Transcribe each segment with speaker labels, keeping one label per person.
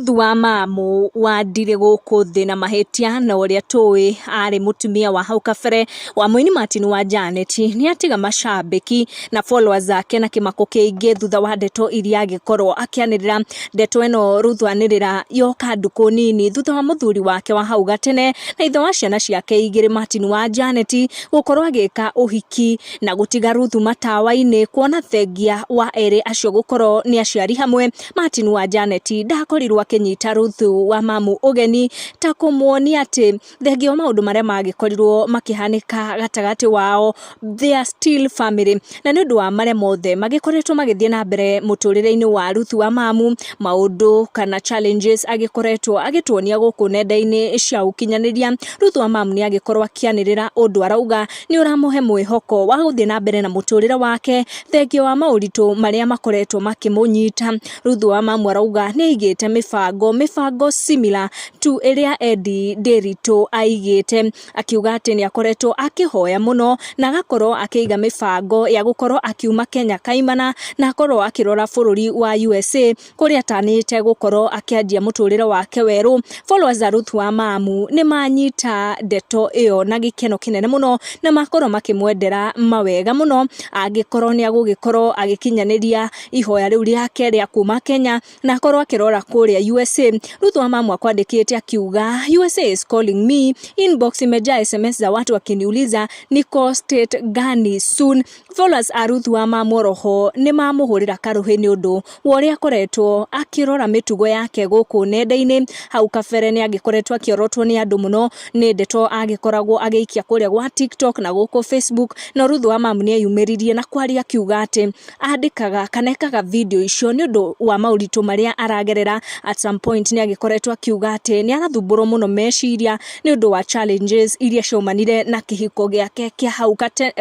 Speaker 1: Ruth wa Mamu wa ndirĩ gũkũ thĩ na mahĩtia, na ũrĩa tũĩ arĩ mũtumia wa hau kabere wa mũini Martin wa Janet, nĩ atiga macambĩki na followers ake na kĩmako kĩingĩ thutha wa ndeto iria agĩkorwo akĩanĩrĩra. Ndeto ĩno Ruth anĩrĩra yoka ndukũ nini thutha wa mũthuri wake wa hau gatene na ithe wa ciana ciake igĩrĩ Martin wa Janet gũkorwo agĩka ũhiki na gũtiga Ruth matawa-inĩ, kuona thengia wa erĩ acio gũkorwo nĩ aciari hamwe. Martin wa Janet ndakorirwo akĩnyita Ruth wa Mamu ũgeni, ta kũmuonia atĩ thengia wa maũndũ marĩa magĩkorirwo makĩhanĩka gatagatĩ wao, they are still family. Na nĩ ũndũ wa marĩa mothe magĩkoretwo magĩthiĩ na mbere mũtũrĩre-inĩ wa Ruth wa Mamu, maũndũ kana challenges agĩkoretwo agĩtuonia gũkũ nenda-inĩ cia ũkinyanĩria, Ruth wa Mamu nĩ agĩkorwo akĩanĩrĩra ũndũ arauga nĩ ũramũhe mwĩhoko wa gũthiĩ na mbere na mũtũrĩre wake thengia wa maũritũ marĩa makoretwo makĩmũnyita. Ruth wa Mamu arauga nĩ aigĩte mĩbango similar to ĩrĩa Eddie Ndiritu aigĩte, akiuga atĩ nĩ akoretwo akĩhoya mũno na agakorwo akĩiga mĩbango ya gũkorwo akiuma Kenya kaimana na akorwo akĩrora bũrũri wa USA kũrĩa atanĩte gũkorwo akĩanjia mũtũrĩre wake werũ. Followers a Ruth wa Mamu nĩ manyita ndeto ĩyo na gĩkeno kĩnene mũno na makorwo makĩmwendera mawega mũno angĩkorwo nĩ agũgĩkorwo agĩkinyanĩria ihoya rĩu rĩake rĩa kuma Kenya na akorwo akĩrora kũrĩa USA. Ruth wa Mamu akwandĩkĩte akiuga, "USA is calling me, inbox imejaa SMS za watu wakiniuliza niko state gani soon." Followers a Ruth wa Mamu oroho nĩ mamũhũrĩra karũhĩ nĩ ũndũ wa ũrĩa akoretwo akĩrora mĩtugo yake gũkũ nenda-inĩ. Hau kabere nĩ agĩkoretwo akĩorotwo nĩ andũ mũno nĩ ndeto agĩkoragwo agĩikia kũrĩa gwa TikTok na gũkũ Facebook, no Ruth wa Mamu nĩ eyumĩririe na kwaria akiuga atĩ andĩkaga kana ekaga video icio nĩ ũndũ wa maũritũ marĩa aragerera. At some point nĩ agĩkoretwo akiuga atĩ nĩ arathumbũrwo mũno meciria nĩ ũndũ wa challenges iria ciaumanire na kĩhiko gĩake kĩa hau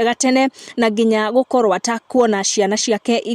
Speaker 1: gatene na nginya gũkorwo atakuona ciana ciake iria